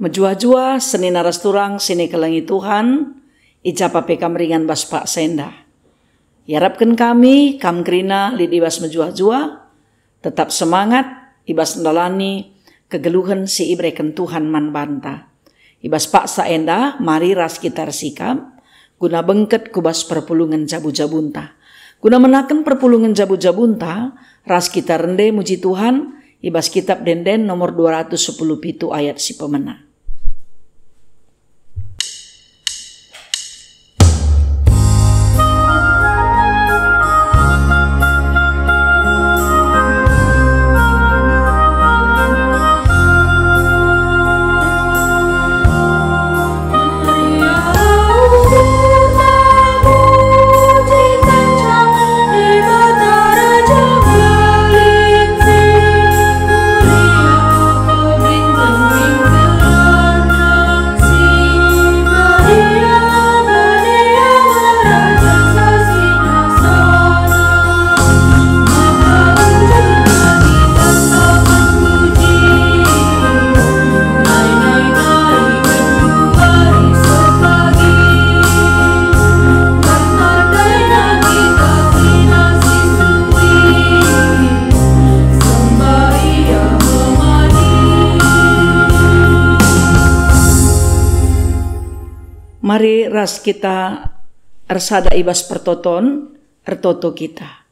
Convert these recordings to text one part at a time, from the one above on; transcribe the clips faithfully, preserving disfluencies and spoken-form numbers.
Mejuah-juah senina ras turang si nikelengi Tuhan, i ja pe kam ringan bas paksa enda. Iarapken kami, kam kerina lit i bas mejuah-juah, tetap semangat i bas ndalani kegeluhen si ibereken Tuhan man banta. I bas paksa enda, mari ras kita ersikap, guna bengket ku bas perpulungen jabu-jabunta. Guna menaken perpulungen jabu-jabunta, ras kita rende muji Tuhan, i bas kitab Ende-enden nomor dua ratus sepuluh pitu ayat si pemena. Mari ras kita ersada i bas pertoton, ertoto kita.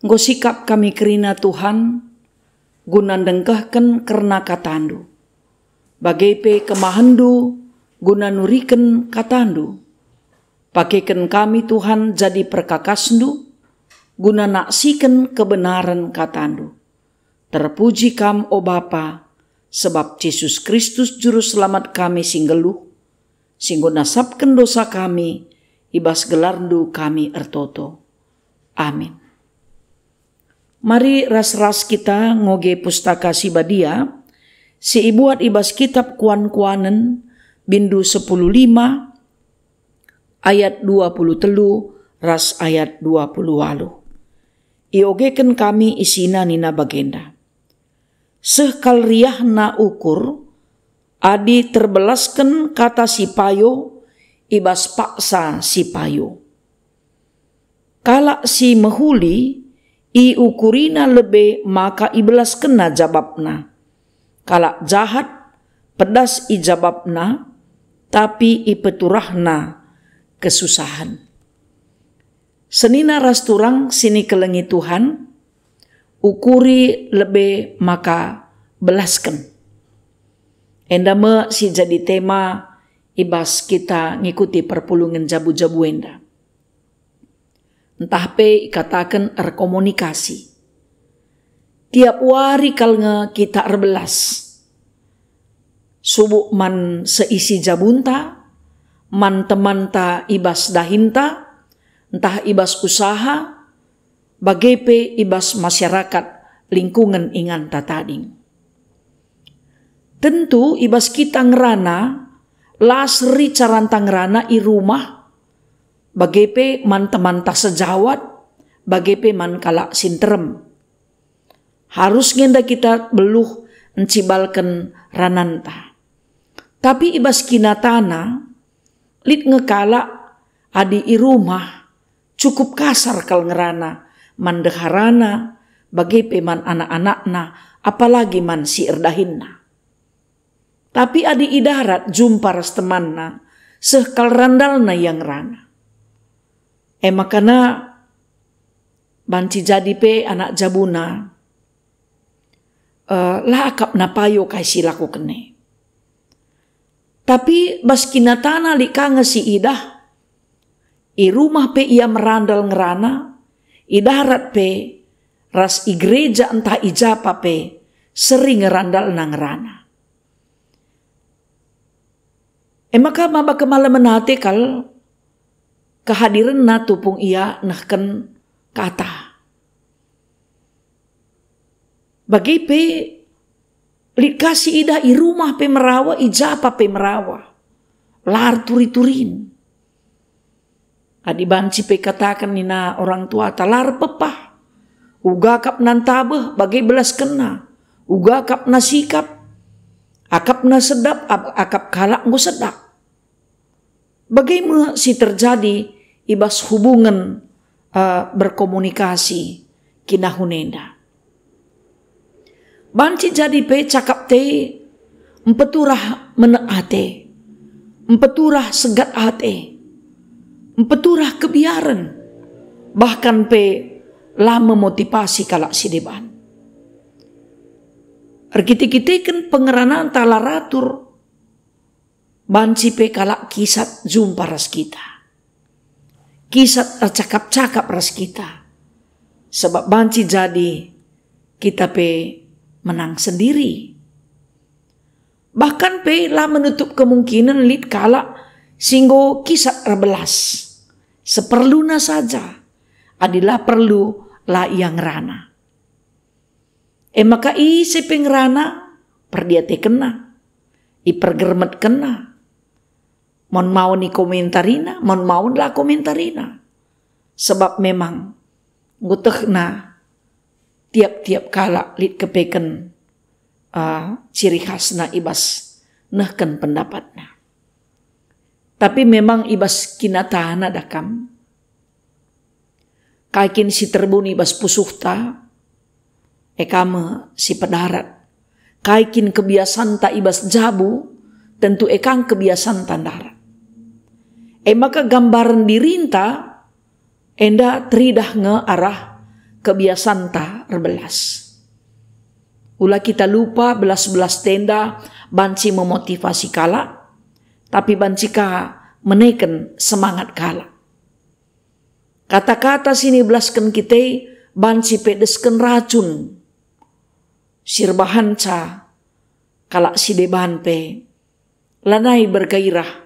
Enggo sikap kami kerina, Tuhan, guna ndengkehken kerna kataNdu. Bage pe kemahenNdu guna nuriken kataNdu. Pakeken kami, Tuhan, jadi perkakasNdu, guna naksiken kebenaren kataNdu. Terpuji Kam, o Bapa, sebab Jesus Kristus Juru Selamat kami si nggeluh, si enggo nasapken dosa kami, i bas gelarNdu kami ertoto. Amin. Mari ras-ras kita ngoge Pustaka Si Badia, si ibuat i bas kitab Kuan-kuanen, bindu sepuluh lima, ayat dua puluh telu ras ayat dua puluh waluh. Iogeken kami isina nina bagenda, "Seh kal riahna ukur, adi terbelasken kata si payo i bas paksa si payo. Kalak si mehuli iukurina lebe maka ibelaskenna jabapna. Kalak jahat pedas i jabapna, tapi ipeturahna kesusahen." Senina ras turang si nikelengi Tuhan, ukuri lebe maka belasken. Enda me si jadi tema i bas kita ngikuti perpulungen jabu-jabu enda. Ntah pe ikataken erkomunikasi. Tiap wari kal nge kita erbelas. Subuk man seisi jabunta, man temanta i bas dahinta, ntah i bas usaha, bage pe i bas masyarakat lingkungen inganta tading. Tentu i bas kita ngerana, la seri caranta ngerana i rumah, bage pe man temanta sejawat, bage pe man kalak si nterem. Arus nge enda kita beluh ncibalken rananta. Tapi i bas kinatana, lit nge kalak adi i rumah cukup kasar kal ngerana man ndeharana, bage pe man anak-anakna, apalagi man si erdahinna. Tapi adi i darat jumpa ras temanna, seh kal randalna ia ngerana. E maka banci jadi pe anak jabuna, eh, la akapna payo kai si ilakokenna. Tapi bas kinatana lit ka nge si idah, i rumah pe ia merandal ngerana, i darat pe, ras i gereja ntah i japa pe, seri nge randalna ngerana. E maka maba kemalemen ate kal kehadirenna tupung ia nehken kata. Bage pe lit ka si idah i rumah pe merawa, i japa pe merawa. La erturi-turin. Adi banci pe kataken nina orang tuata, la erpepah. Uga akapna ntabeh, bage belaskenna. Uga akapna sikap. Akapna sedap, ap-, akap kalak enggo sedap. Bage me si terjadi i bas hubungen, eh, berkomunikasi kinahun enda. Banci jadi pe cakap te mpeturah menek ate, mpeturah segat ate, mpeturah kebiaren, bahkan pe la memotivasi kalak si deban. Erkite-kiteken pengerananta la ratur, banci pe kalak kisat jumpa ras kita. Kisat ercakap-cakap ras kita. Sebab banci jadi kita pe menang sendiri. Bahkan pe la menutup kemungkinen lit kalak si enggo kisat erbelas. Seperluna saja. Adi la perlu, la ia ngerana. E maka ise pe ngerana, perdiatekenna, ipergermetkenna. Mon mawen ikomentarina, mon mawen la komentarina. Sebab memang enggo tehna tiap-tiap kalak lit kepeken, ah, ciri khasna i bas nehken pendapatna. Tapi memang i bas kinatana dakam, kai kin si terbuni bas pusuhta, e ka me si pedarat. Kai kin kebiasanta i bas jabu, tentu e ka kebiasanta ndarat. E maka gambaren dirinta enda teridah nge arah kebiasanta erbelas. Ula kita lupa belas-belas tenda banci memotivasi kalak, tapi banci ka meneken semangat kalak. Kata-kata si nibelasken kita banci pe desken racun si erbahanca kalak si deban pe lanai bergairah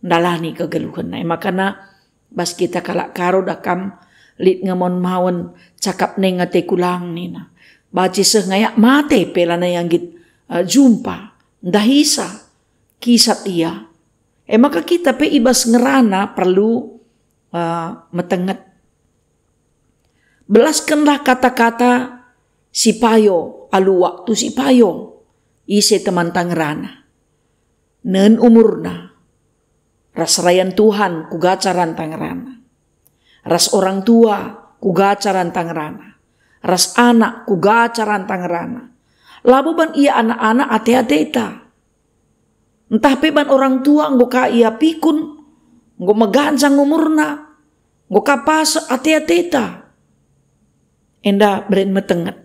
ndalani kegeluhenna. E makana bas kita kalak Karo dakam lit nge mon mawen cakap neng ateku lang nina. Banci seh ngayak mate pe lanai anggit, eh, jumpa, ndahisa, kisat ia. E maka kita pe i bas ngerana perlu, eh, metenget. Belaskenlah kata-kata si payo alu waktu si payo. Ise temanta ngerana? Nen umurna. Ras serayan Tuhan kuga caranta ngerana. Ras orang tua kuga caranta ngerana. Ras anak kuga caranta ngerana. Labo ban ia anak-anak ate-ateta. Ntah pe ban orang tua enggo ka ia pikun, enggo meganjang umurna, enggo ka pasek ate-ateta. Enda beren metenget.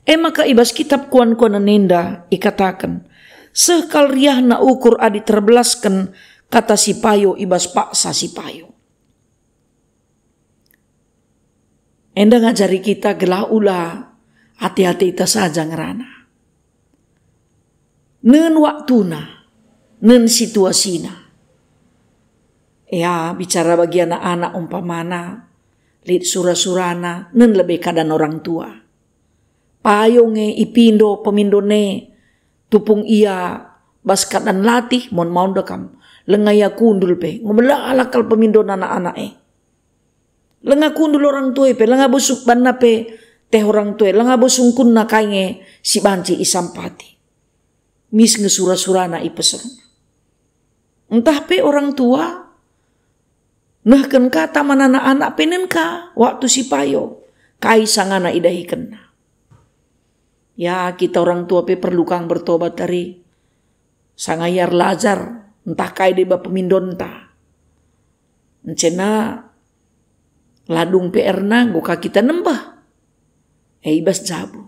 E maka i bas kitab kuan-kuanen enda ikataken, seh kal riahna ukur adi terbelasken kata si payo i bas paksa si payo. Enda ngajari kita gelah ula ate-ateta saja ngerana. Nen waktuna, nen situasina. Ya, bicara bagi anak-anak umpamana, lit sura-surana, nen lebe keadaan orang tua. Payo nge ipindo pemindon e, tupung ia bas keadaan latih, mon maun dekam, lenga ia kundul pe, enggo melala kal pemindon anak-anak e. Lenga kundul orang tua e pe, lenga bosuk banna pe teh orang tua e, lenga bosungkunna kai nge si banci isampati. Mis nge sura-surana ipesehna. Ntah pe orang tua nehken kata man anak-anak pe nen ka waktu si payo, kai sangana idahikenna. Ya, kita orang tua pe perlu kang bertobat ari sanga ia erlajar, ntah kai deba pemindonta. Encena ladung P R-na enggo ka kita nembeh. E i bas jabu.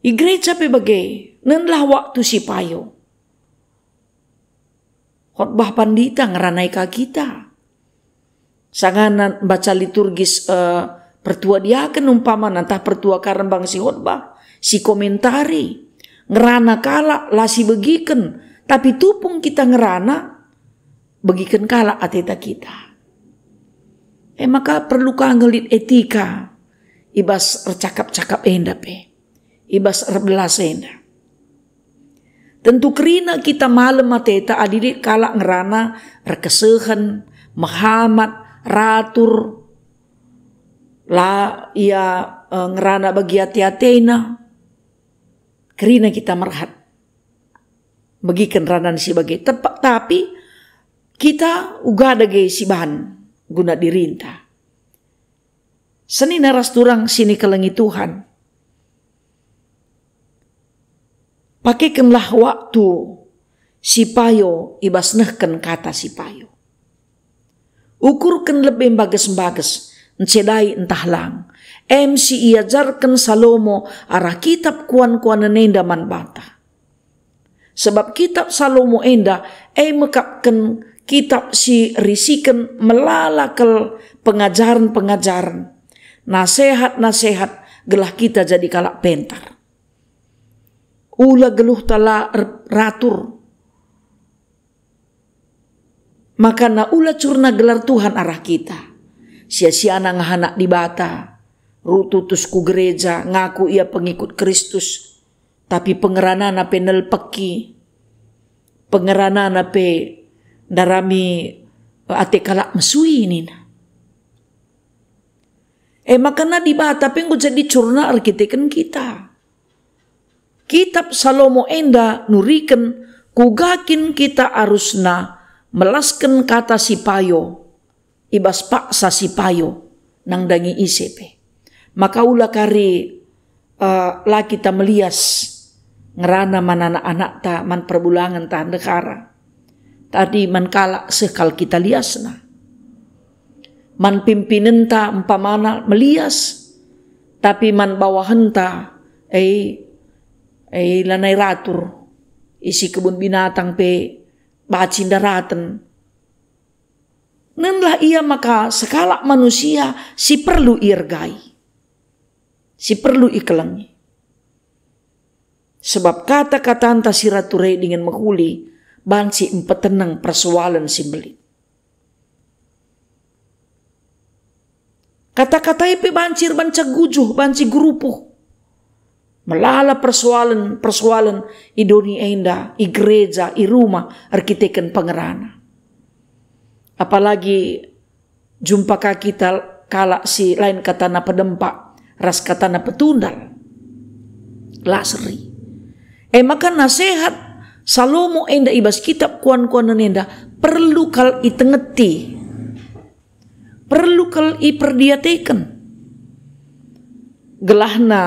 I gereja pe bage, nenlah waktu si payo. Khotbah pandita ngeranai ka kita. Sangana mbaca liturgis, eh, pertua diaken umpamana ntah pertua karen bangsi khotbah, si komentari, ngerana kalak la sibegiken, tapi tupung kita ngerana, begiken kalak ateta kita. E maka perlu ka nge lit etika i bas ercakap-cakap enda pe, i bas erbelas enda. Tentu kerina kita malem ateta adi lit kalak ngerana erkesehen, mehamat, ratur, la ia, eh, ngerana bagi ate-atena. Kerina kita merhat megiken ranan si bage. Tepa-, tapi kita uga dage sibahan guna dirinta. Senina ras turang si nikelengi Tuhan. Pakekenlah waktu si payo i bas nehken kata si payo. Ukurken lebe mbages-mbages, encedai ntah lang. Em si iajarken Salomo arah kitab kuan-kuanen enda man banta. Sebab kitab Salomo enda e mekapken kitab si risiken melala kal pengajaren-pengajaren, nasehat-nasehat gelah kita jadi kalak pentar. Ula geluhta la er-, ratur. Makana ula curna gelar Tuhan arah kita. Sia-siana ngahanak Dibata, reh tutus ku gereja, ngaku ia pengikut Kristus, tapi pengeranana pe nelpeki, pengeranana pe ndarami ate kalak mesui nina. E makana Dibata pe enggo jadi curna erkiteken kita. Kitab Salomo enda nuriken kuga kin kita arusna melasken kata si payo, i bas paksa si payo nandangi ise pe. Maka ula kari, eh, la kita melias ngerana man anak-anakta, man perbulangen tah ndehara. Tadi man kalak seh kal kita liasna. Man pimpinenta umpamana melias, tapi man bawahenta, eh, eh, lanai ratur. Isi kebun binatang pe banci ndaraten. Nenlah ia maka sekalak manusia si perlu iergai, si perlu ikelengi. Sebab kata-katanta si ratur e dingen mehuli banci mpeteneng persoalen si mbelin. Kata-kata e pe banci erbanca gujuh, banci gerupuh. Melala persoalen-persoalen i doni enda, i gereja, i rumah, erkiteken pengerana. Apalagi jumpa ka kita kalak si lain katana pedempak ras katana petundal. La seri. E maka nasehat Salomo enda i bas kitab kuan-kuanen enda perlu kal itengeti, perlu kal iperdiateken. Gelahna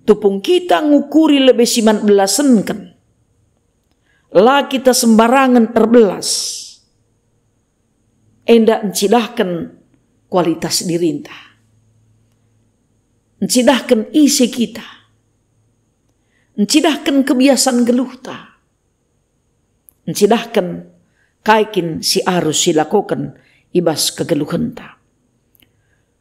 tupung kita ngukuri lebe si man belasenken, la kita sembarangen erbelas. Enda ncidahken kualitas dirinta. Ncidahken ise kita. Ncidahken kebiasan geluhta. Ncidahken kai kin si arus silakoken i bas kegeluhenta.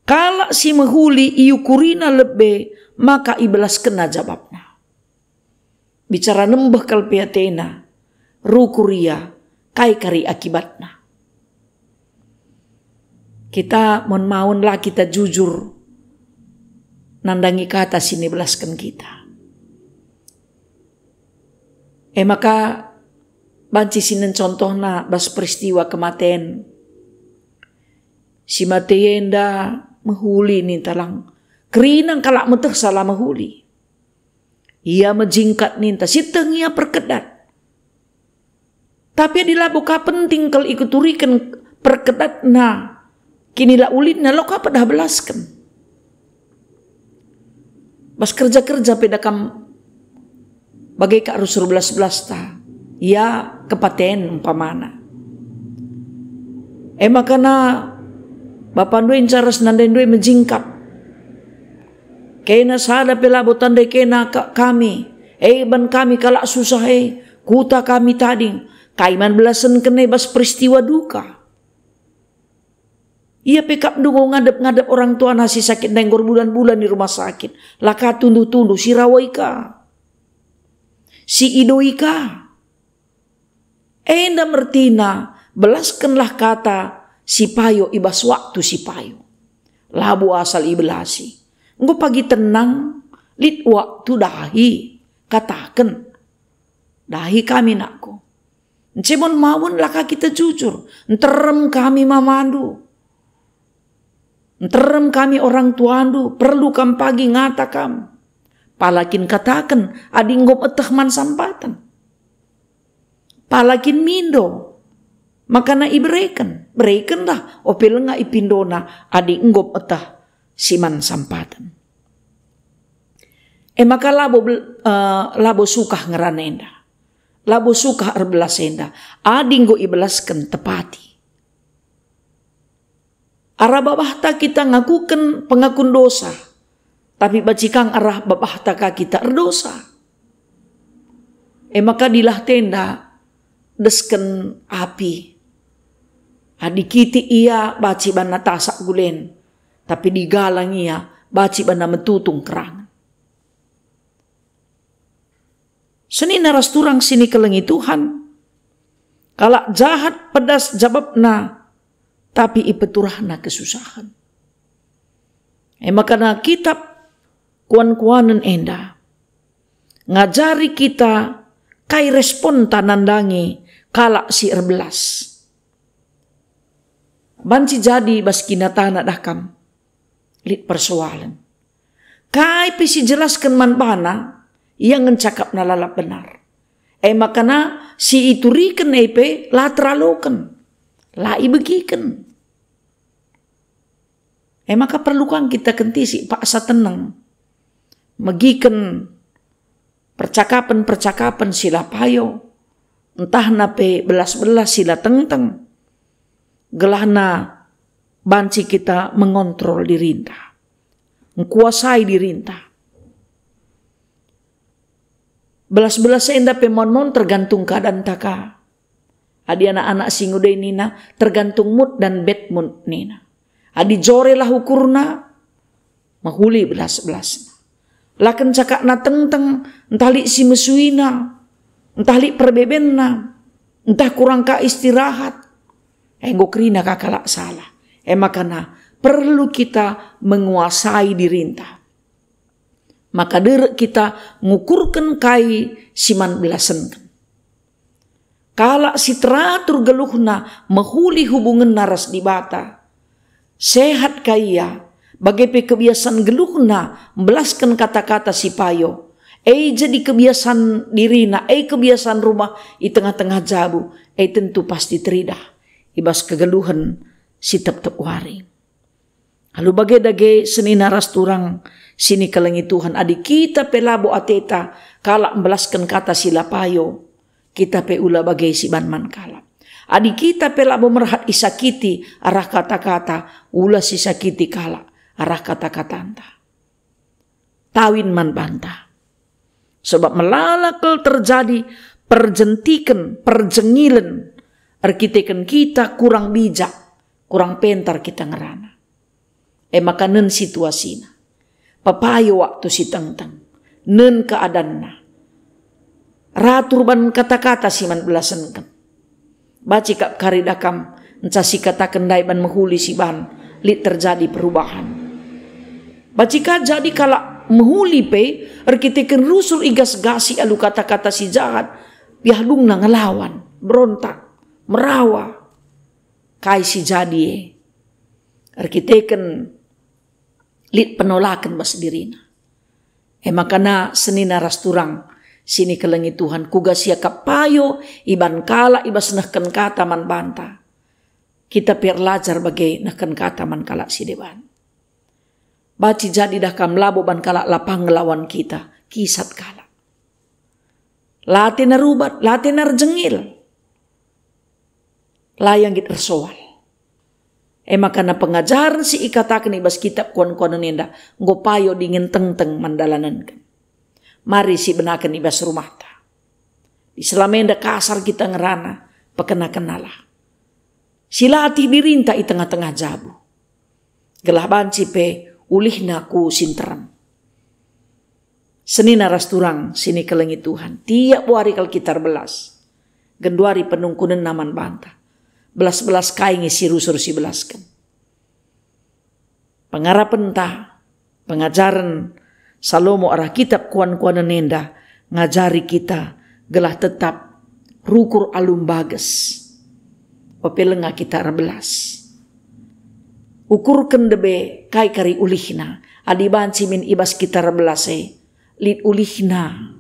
Kalak si mehuli iukurina lebe maka ibelaskenna jabapna. Bicara nembeh kal pe atena, rukur ia, kai kari akibatna. Kita maun-maun la kita jujur nandangi kata si nibelasken kita. E maka banci sinen contohna bas peristiwa kematen. Si mate enda mehuli ninta lang. Kerina kalak meteh salah mehuli. Ia mejingkat ninta, sieteh nge ia perkedat. Tapi adi labo ka penting kal ikuturiken perkedatna, kinila ulinna, la ka pedah belasken. Bas kerja-kerja pe da kam bage ka arus erbelas-belasta, ia kepaten umpamana. E maka na bapa ndue ncaras nande ndue mejingkat. Kena sada pe labo tandai kena ka-, kami, e ban kami kalak susah e, kuta kami tading, kai man belasen kene bas peristiwa duka. Ia pe kap ndungo ngadep-ngadep orang tuana si sakit ndai nggor bulan-bulan i rumah sakit, la ka tunduh-tunduh, sirawai ka, siidoi ka. Enda mertina, belaskenlah kata si payo i bas waktu si payo. Labo asal ibelasi. Enggo pagi tenang, lit waktu dahi, kataken, "Dahi kami, nakku. Ence maun-maun la ka kita jujur, nterem kami mamandu. Nterem kami orang tuandu, perlu kam pagi ngata kam. Pala kin kataken adi enggo meteh man sampaten? Pala kin mindo makana ibereken? Berekenlah ope langa ipindona adi enggo meteh si man sampaten. E maka labo bel-, eh, labo sukah ngerana enda. Labo sukah erbelas enda. Adi enggo ibelasken tepati. Arah babahta kita ngakuken pengakun dosa, tapi banci kang arah babahta ka kita erdosa. E maka dilah tenda desken api. Adi kitik ia banci banna tasak gulen, tapi digalang ia banci banna metutung kerangen. Senina ras turang si nikelengi Tuhan, kalak jahat pedas jabapna, tapi ipeturahna kesusahen. E maka na kitab kuan-kuanen enda ngajari kita kai responta nandangi kalak si erbelas. Banci jadi bas kinatana dah kam lit persoalen. Kai pe si jelasken man bana, ia ngencakapna lalap benar. E makana si ituriken e pe la teraloken, la ibegiken. E maka perlu kang kita kentisik paksa teneng, megiken percakapen-percakapen si la payo, ntahna pe belas-belas si la tengteng, gelahna banci kita mengontrol dirinta, ngkuasai dirinta. Belas-belas enda pe mon-mon tergantung keadanta ka. Adi anak-anak si nguda nina, tergantung mood dan bad mood nina. Adi jore lah ukurna, mehuli belas-belasna. La ken cakapna tengteng, ntah lit si mesuina, ntah lit perbebenna, ntah kurang ka istirahat. Enggo kerina ka kalak salah. E makana perlu kita menguasai dirinta. Maka derek kita ngukurken kai si man belasenken. Kalak si teratur geluhna mehuli hubungenna ras Dibata, sehat ka ia, bage pe kebiasan geluhna mbelasken kata-kata si payo, e jadi kebiasan dirina, e kebiasan rumah i tengah-tengah jabu, e tentu pasti teridah i bas kegeluhen si tep-tep wari. Alu bage dage senina ras turang si nikelengi Tuhan, adi kita pe labo ateta kalak mbelasken kata si la payo, kita pe ula bage si ban man kalak. Adi kita pe labo merhat isakiti arah kata-kata, ula sisakiti kalak arah kata-katanta. Tawin man banta. Sebab melala kal terjadi perjentiken, perjengilen, erkiteken kita kurang bijak, kurang pentar kita ngerana. E maka nen situasina. Pepayo waktu si tengteng, nen keadanna. Ratur ban kata-kata si man belasenken. Banci kap kari dakam, nca sikataken ndai ban mehuli si ban, lit terjadi perubahan. Banci ka jadi kalak mehuli pe, erkiteken rusur igas-gasi alu kata-kata si jahat, biah dungna ngelawan, berontak, merawa. Kai si jadi e? Erkiteken lit penolaken bas dirina. E makana senina ras turang si nikelengi Tuhan, kuga siakap payo iban kalak i bas nehken kata man banta. Kita pe erlajar bage nehken kata man kalak si deban. Banci jadi dah kam labo ban kalak la pang ngelawan kita, kisat kalak. La atena rubat, la atena erjengil. La ia nggit ersoal. E makana pengajaren si ikataken i bas kitab kuan-kuanen enda enggo payo dingen tengteng man dalanenken. Mari sibenaken i bas rumahta. Di selama enda kasar kita ngerana, pekena-kenalah. Silatih dirinta i tengah-tengah jabu. Gelah banci pe ulihna ku si nterem. Senina ras turang si nikelengi Tuhan, tiap wari kal kita erbelas. Genduari penungkunenna man banta. Belas-belas kai nge si rusur sibelasken. Pengarapenta, pengajaren Salomo arah kitab kuan-kuanen enda ngajari kita gelah tetap rukur alu mbages. Ope langa kita erbelas. Ukurken debe kai kari ulihna, adi banci min i bas kita erbelas e, lit ulihna,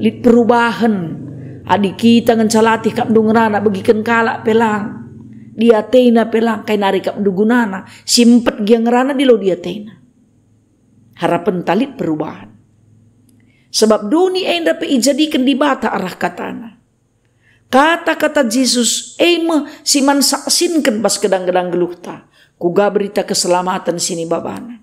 lit perubahen. Adi kita ngenca latih kap ndu ngerana begiken kalak pe lang, diatena pe lang, kai nari kap ndu gunana, si empet gia ngerana dilo diatena. Harapenta lit perubahen. Sebab doni enda pe ijadiken Dibata arah katana. Kata-kata Jesus e me si man saksinken bas gedang-gedang geluhta, kuga berita keselamaten si nibabana.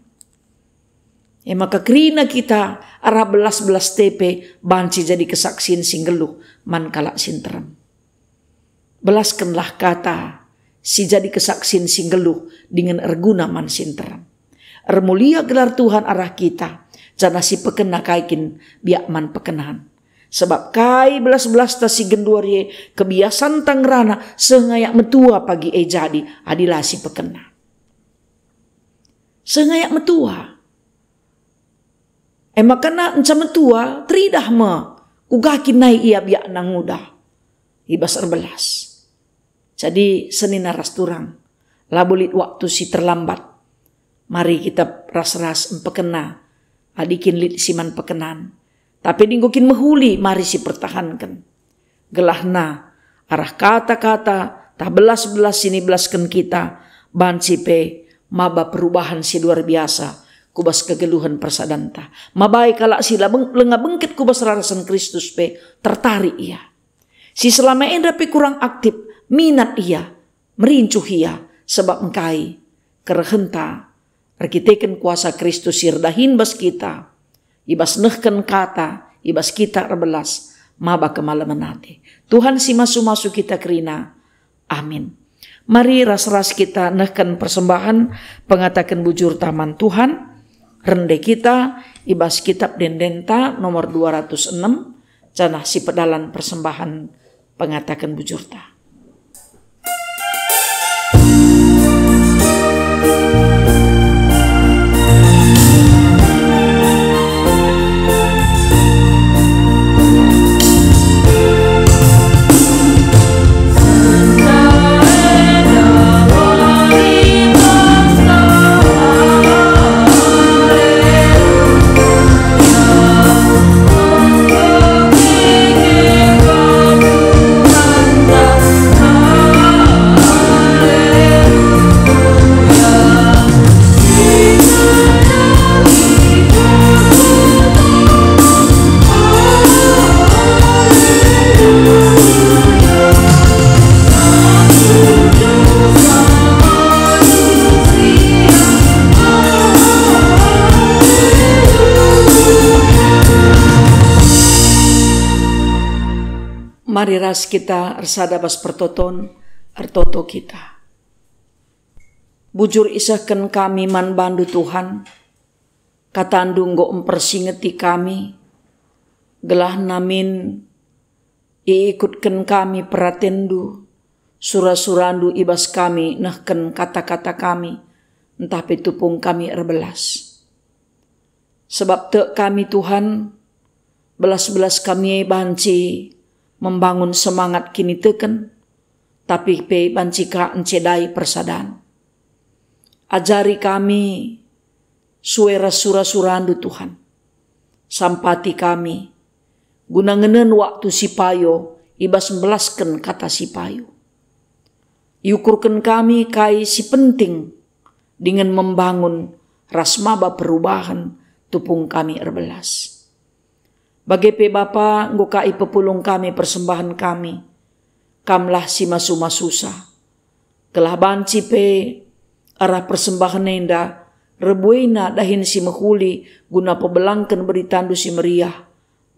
E maka kerina kita arah belas-belas tepe banci jadi kesaksin si nggeluh man kalak si nterem. Belaskenlah kata si jadi kesaksin si nggeluh dingen erguna man si nterem. Ermulia gelar Tuhan arah kita, janah si pekena kai kin biak man pekenan. Sebab kai belas-belasta si genduari e kebiasanta ngerana seh ngayak metua pagi e jadi adi la si pekena. Seh ngayak metua. E maka na enca metua, teridah me, kuga kin nai ia biakna nguda i bas erbelas. Jadi senina ras turang, labo lit waktu si terlambat. Mari kita ras-ras mpekena, adi kin lit si man pekenan. Tapi dinggo kin mehuli, mari si pertahanken. Gelahna, arah kata-kata tah belas-belas si nibelasken kita, banci pe maba perubahan si luar biasa ku bas kegeluhen persadanta. Mabai kalak si la beng-, langa bengket ku bas rarasen Kristus pe tertarik ia. Si selama enda pe kurang aktif, minat ia, merincuh ia, sebab engkai? Kerehenta erkiteken kuasa Kristus si erdahin bas kita, i bas nehken kata, i bas kita erbelas, maba kemalemen ate. Tuhan si masu-masu kita kerina. Amin. Mari ras-ras kita nehken persembahen pengataken bujurta man Tuhan. Rende kita i bas kitab ende-endenta nomor dua ratus enem, janah si pedalan persembahen pengataken bujurta. Mari ras kita ersada bas pertoton, ertoto kita. Bujur isehken kami man baNdu, Tuhan, kataNdu enggo mpersingeti kami, gelahna min iikutken kami peratenNdu, sura-suraNdu i bas kami nehken kata-kata kami, ntah pe tupung kami erbelas. Sebab tek kami, Tuhan, belas-belas kami e banci membangun semangat kiniteken, tapi pe banci ka encedai persadan. Ajari kami sue ras sura-suraNdu, Tuhan. Sampati kami, guna ngenen waktu si payo i bas mbelasken kata si payo. Iukurken kami kai si penting dingen membangun ras maba perubahen tupung kami erbelas. Bage pe Bapa, enggo ka ipepulung kami persembahen kami. Kamlah si masu-masusa. Gelah banci pe arah persembahen enda, rebuena dahin si mehuli guna pebelangken beritaNdu si meriah,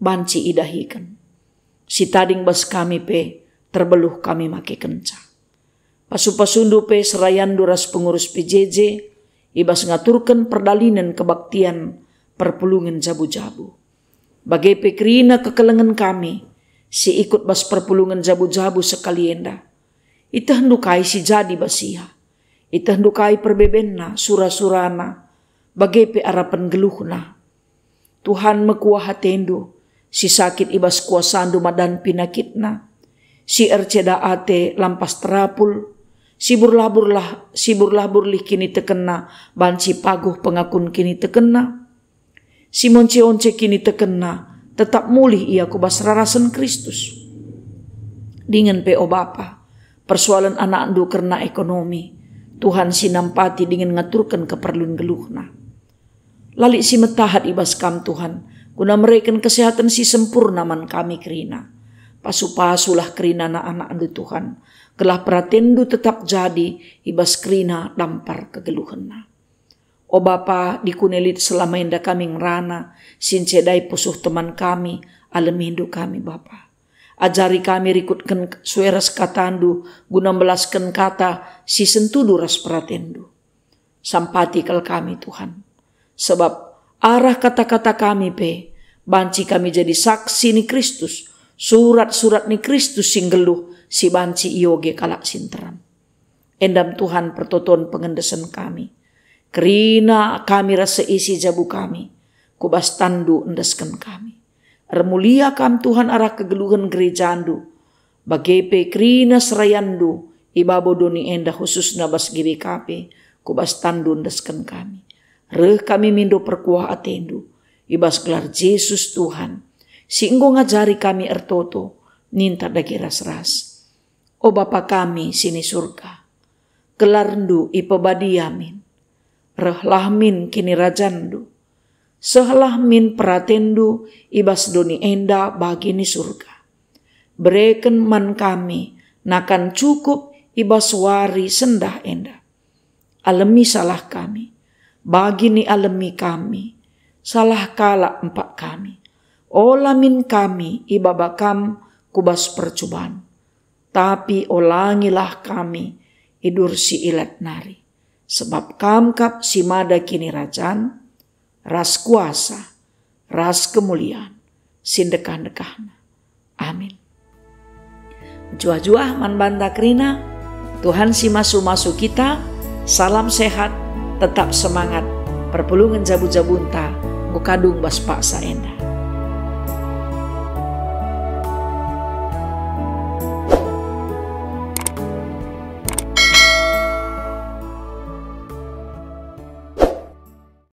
banci idahiken. Si tading bas kami pe terbeluh kami makekenca. Pasu-pasuNdu pe serayanNdu ras pengurus P J J i bas ngaturken perdalinen kebaktian perpulungen jabu-jabu. Bage pe kerina kekelengen kami si ikut bas perpulungen jabu-jabu sekali enda. IetehNdu kai si jadi bas ia. IetehNdu kai perbebenna, sura-surana, bage pe arapen geluhna. Tuhan, mekuah ateNdu, si sakit i bas kuasaNdu madan pinakitna, si erceda ate lampas terapul, si burlah-burlah, si burlah-burlih kinitekenna banci paguh pengakun kinitekenna. Si monce-once kinitekenna, tetap mulih ia ku bas rarasen Kristus. Dingen pe, o Bapa, persoalen anakndu kerna ekonomi, Tuhan si nampati dingen ngaturken keperlun geluhna. Lalap si metahat i bas Kam, Tuhan, guna mereken kesehatan si sempurna man kami kerina. Pasu-pasulah kerina anak-anakndu, Tuhan, gelah peratenNdu tetap jadi i bas kerina dampar kegeluhenna. O Bapa, dikune lit selama enda kami ngerana, si ncedai pusuh teman kami, alemindu kami, Bapa. Ajari kami rikutken sue ras kataNdu guna mbelasken kata si sentudu ras peratenNdu. Sampati kal kami, Tuhan, sebab arah kata-kata kami pe banci kami jadi saksi ni Kristus, surat-surat ni Kristus si nggeluh si banci ioge kalak si nterem. Endam, Tuhan, pertoton pengendesen kami. Kerina kami ras seisi jabu kami, ku bas tanNdu endesken kami. Ermulia Kam, Tuhan, arah kegeluhen gerejaNdu, bage pe kerina serayanNdu i babo doni enda, khususna bas G B K P, ku bas tanNdu endesken kami. Reh kami mindo perkuah ateNdu, i bas gelar Jesus, Tuhan, si enggo ngajari kami ertoto, ninta dage ras-ras. O Bapa kami si ni Surga, gelarNdu ipebadia min. Rehlah min kinirajanNdu. Sehlah min peratenNdu i bas doni enda bagi ni Surga. Bereken man kami nakan cukup i bas wari sendah enda. Alemi salah kami, bagi ni alemi kami salah kalak empak kami. Ola min kami ibaba Kam ku bas percuban, tapi olangilah kami i bas si ilat nari, sebab Kam kap si mada kinirajan, ras kuasa, ras kemulian si ndekah-ndekahna. Amin. Juah-juah man banta kerina, Tuhan si masu-masu kita, salam sehat, tetap semangat, perpulungen jabu-jabunta enggo kadung bas paksa enda.